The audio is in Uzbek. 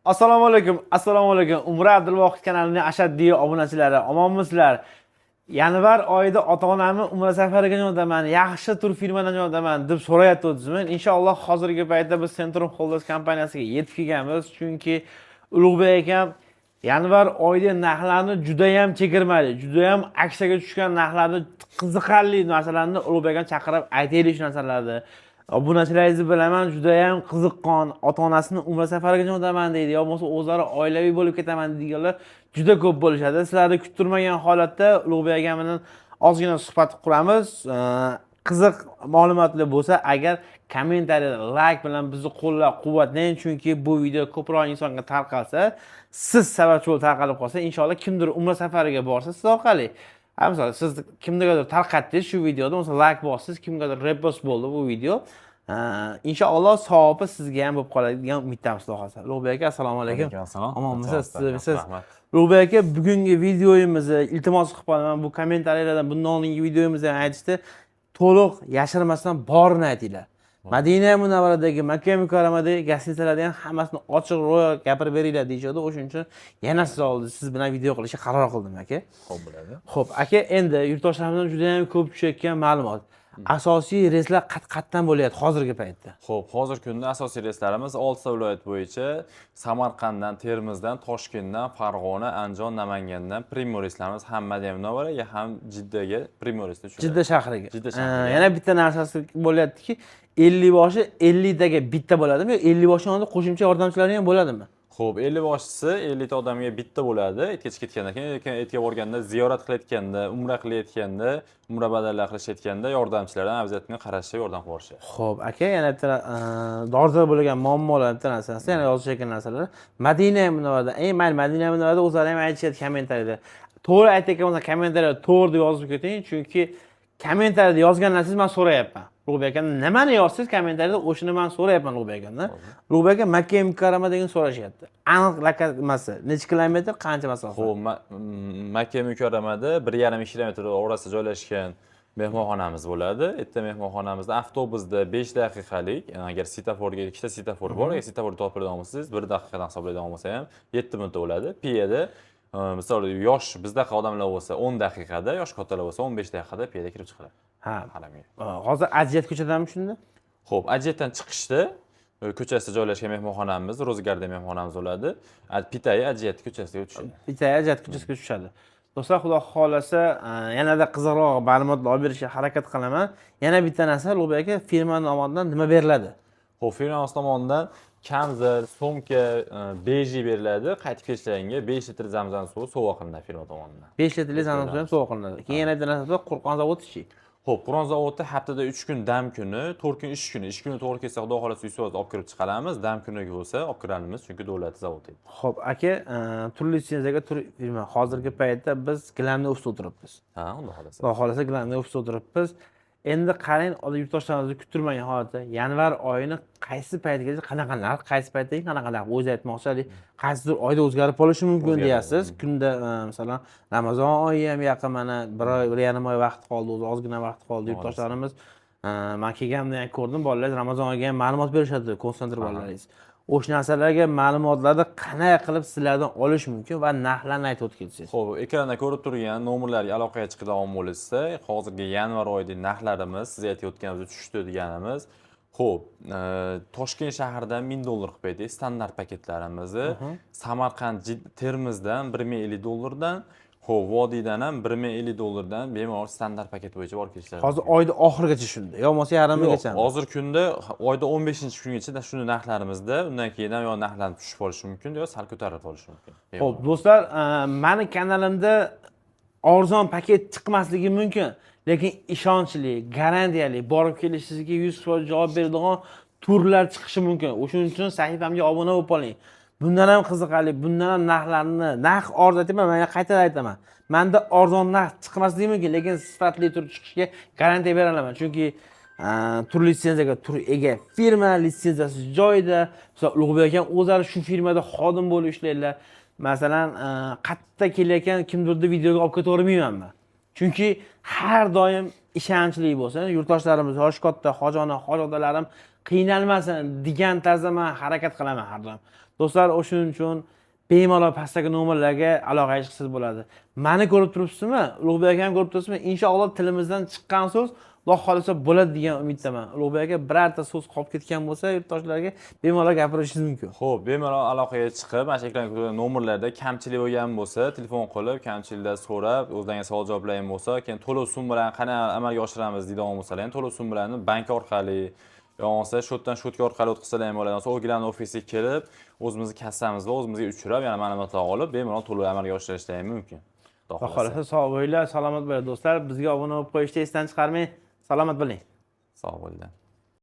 Assalomu alaykum, assalomu alaykum. Umra Abdulvohid kanalining ashaddiy obunachilari, omonmisizlar? Yanvar oyida ota-onamni umra safariga jo'nataman, yaxshi tur firmadan jo'nataman deb so'rayapti. Inshaalloh, hozirgi paytda biz Centrum Holidays kompaniyasiga yetib kelganmiz, chunki Ulug'bek akam yanvar oyida narxlarni juda ham chegirmali, juda ham aksiyaga tushgan narxlarni, qiziqarli narsalarni Ulug'bek akam chaqirib aytaylik shu narsalarni. Obunachilaringizni bilaman, judayam qiziqqon, ota onasini umra safariga jo'nataman deydi yo bo'lmasa o'zlari oilaviy bo'lib ketaman deydiganlar juda ko'p bo'lishadi. Sizlarni kuttirmagan holatda Ulug'bek akam bilan ozgina suhbat quramiz. Qiziq ma'lumotlar bo'lsa agar, kommentariyada layk bilan bizni qo'llab quvvatlang, chunki bu video ko'proq insonga tarqalsa, siz sababchi bo'lib tarqalib qolsa, inshaalloh kimdir umra safariga borsa siz orqali. Ha, misol, siz kimgadir tarqatdingiz shu videoda, masalan, layk bosdingiz, kimgadir repost bo'ldi bu video. Inshaalloh savobi sizga ham bo'lib qoladi degan umiddamiz, xudo xohlasa. Ulug'bek aka, assalomu alaykum. Alaykum assalom. Omonmisiz? Siz? Rahmat. Ulug'bek aka, bugungi videomizni iltimos qilib qolaman, bu kommentariyalardan bundan oldingi videomizda ham aytishdi, to'liq yashirmasdan borini aytinglar. Madina Munavvaradagi, Makka Mukarramadagi гостиница larda ham hammasini ochiq ro'yo gapirib beringlar deyishadi. O'shuning uchun yana siz oldida siz bilan video qilishga qaror qildim, aka. Xo'p, bo'ladi. Xo'p, aka, endi yurtdoshlarimizdan juda ham ko'p tushayotgan ma'lumot. Asosiy reyslar qat-qatdan bo'lyapti hozirgi paytda? Xo'p, hozirgi kunda asosiy reyslarimiz 6 ta viloyat bo'yicha: Samarqanddan, Termizdan, Toshkentdan, Farg'ona, Andijon, Namangandan прямой reyslarimiz ham Madina Munavvaraga, ham Jiddaga прямой reysda tushadi. Jidda shahriga. Jidda shahriga. Yana bitta narsasi bo'lyaptiki, 50 boshi 50 taga bitta bo'ladimi yo 50 boshi yonida qo'shimcha yordamchilari ham bo'ladimi? Xo'p, 50 boshchisi 50 ta odamga bitta bo'ladi. Etga chiqib ketgandan keyin, lekin etga borganda, ziyorat qilayotganda, umra qilayotganda, umra badallar qilishayotganda yordamchilardan обязательно qarashib, yordam qilib borishadi. Xo'p, aka, yana bitta dolzarb bo'lgan muammolar, bitta narsasi, yana yozishayotgan narsalar. Madina Munavvarada, ey mayli, Madina Munavvarada o'zlari ham aytishyapti kommentariyada. To'g'ri aytayotgan bo'lsa, kommentariyada to'g'ri deb yozib keting, chunki kommentariyada yozgan narsangizni man so'rayapman. Ulug'bek aka, nimani yozsangiz kommentariyada, o'shani man so'rayapman Ulug'bek akamdan. Ulug'bek aka, Makka Mukarrama degan so'rashyapti. Aniq nimasi, necha kilometr, qancha masofa? Xo'p, Makka Mukarramada 1,5 kilometr orasida joylashgan mehmonxonamiz bo'ladi. Erta mehmonxonamizda avtobusda 5 daqiqalik, agar svetoforga, ikkita svetofor bor, agar svetoforni topiladigan bo'lsangiz, 1 daqiqadan hisoblaydigan bo'lsa ham 7 minutda bo'ladi. Piyoda, misol, yosh bizdaqa odamlar bo'lsa 10 daqiqada, yosh kattalar bo'lsa 15 daqiqada piyoda kirib chiqiladi haramga. Hozir Ajyat ko'chadami shunda? Xo'p, Ajyatdan chiqishda ko'chasida joylashgan mehmonxonamiz, Rose Garden mehmonxonamiz bo'ladi. Pitayi Ajyat ko'chasiga tushadi. Bitta Ajyat ko'chasiga tushadi. Do'stlar, xudo xohlasa, yanada qiziqroq ma'lumotlar olib berishga harakat qilaman. Yana bitta narsa, Ulug'bek aka, firma nomidan nima beriladi? Xo'p, firmamiz tomonidan kamzil, sumka, beji beriladi. Qaytib kelishlaringga 5 litr zamzam suvi sovg'a qilinadi firma tomonidan. 5 litrli zamzam suvi ham sovg'a qilinadi. Keyin yana bitta narsa bor, Qur'on zavodi. Xo'p, Qur'on zavodida haftada 3 kun dam kuni, 4 kun ish kuni. Ish kuni to'g'ri kelsa, xudo xohlasa 100% olib kirib chiqaramiz. Dam kuniga bo'lsa olib kiramiz, chunki davlat zavodi. Xo'p, aka, tur litsenziyaga tur firma. Hozirgi paytda biz gilamni ofisda o'tiribmiz. Ha, xudo xohlasa. Xudo xohlasa, gilamni ofisda o'tiribmiz. Endi qarang, yurtdoshlarimizni kuttirmagan holatda yanvar oyini qaysi paytgacha qanaqa narx, qaysi paytdagi qanaqa narx, o'zi aytmoqchi, haligi qaysidir oyda o'zgarib qolishi mumkin O'zgaradi. deyapsiz. Kunda, masalan, Ramazon oyi ham yaqin, mana bir oy, 1,5 oy vaqt qoldi, o'zi ozgina vaqt qoldi. Yurtdoshlarimiz, man kelganimda ham ko'rdim, bolalar Ramazon oyiga ham ma'lumot berishadi, call-center bolalaringiz. O'sha narsalarga ma'lumotlarni qanday qilib sizlardan olish mumkin va narxlarni aytib o'tib ketsangiz. Xo'p, ekranda ko'rib turgan nomerlarga aloqaga chiqadigan bo'lsa, hozirgi yanvar oyidagi narxlarimiz, siz aytayotganimiz tushdi deganimiz. Xo'p, Toshkent shahridan 1000 dollar qilib berdik standart paketlarimizni. Samarqand, Termizdan 1050 dollardan, xo'p, Vodiydan ham 1050 dollardan bemalol standart paket bo'yicha borib kelishlari Hozir mumkin. Oyni oxirigacha shunda yo bo'lmasa yarmigacha? Yo'q, hozir kunda oyda 15-kungacha shuni narxlarimizda, undan keyin ham yo narxlar tushib qolishi mumkin, yo sal ko'tarilib qolishi mumkin. Xo'p, do'stlar, mani kanalimda arzon paket chiqmasligi mumkin, lekin ishonchli, garantiyali, borib kelishingizga 100% javob beradigan turlar chiqishi mumkin. O'shuning uchun sahifamga obuna bo'lib qoling. Bundan ham qiziqarli, bundan ham narxlarni, narx arzon aytaman, man qayta aytaman. Manda arzon narx chiqmasligi mumkin, lekin sifatli tur chiqishiga garantiya bera olaman. Chunki tur litsenziyaga tur ega firma, litsenziyasi joyida. Misol, Ulug'bek akam o'zlari shu firmada xodim bo'lib ishlaydilar. Masalan, qayerda kelayotgan kimdirni videoga olib ketavermayman man. Chunki har doim ishonchli bo'lsin, yurtdoshlarimiz, yoshi katta hoji ona, hoji otalarim qiynalmasin degan tarzda man harakat qilaman har doim. Do'stlar, o'shuning uchun bemalol pastdagi nomerlarga aloqaga chiqsangiz bo'ladi. Mani ko'rib turibsizmi? Ulug'bek akam ko'rib turibsizmi? Inshaalloh tilimizdan chiqqan so'z Xudo xohlasa bo'ladi degan umiddaman. Ulug'bek aka, birorta so'z qolib ketgan bo'lsa, yurtdoshlarga bemalol gapirishingiz mumkin. Xo'p, bemalol aloqaga chiqib, mana shu ekranda ko'rgan nomerlarda kamchilik bo'lgan bo'lsa, telefon qilib, kamchiliklar so'rab, o'zlariga savol javoblar ham bo'lsa, keyin to'lov summalarni qanday amalga oshiramiz deydigan bo'lsalar ham, to'lov summalarini bank orqali yo bo'lmasa счёт dan счёт ga orqali o'tkazsalar ham bo'ladi. Bo'lmasa O'rgilarni ofisiga kelib, o'zimizni kassamiz va o'zimizga uchrab, yana ma'lumotlar olib, bemalol to'lov amalga oshirishlari ham mumkin. Xudo Xudo xohlasa. xohlasa, sog' bo'linglar, salomat bo'linglar do'stlar. Bizga obuna bo'lib qo'yishni esdan chiqarmang. Salomat bo'ling. Sog' bo'linglar.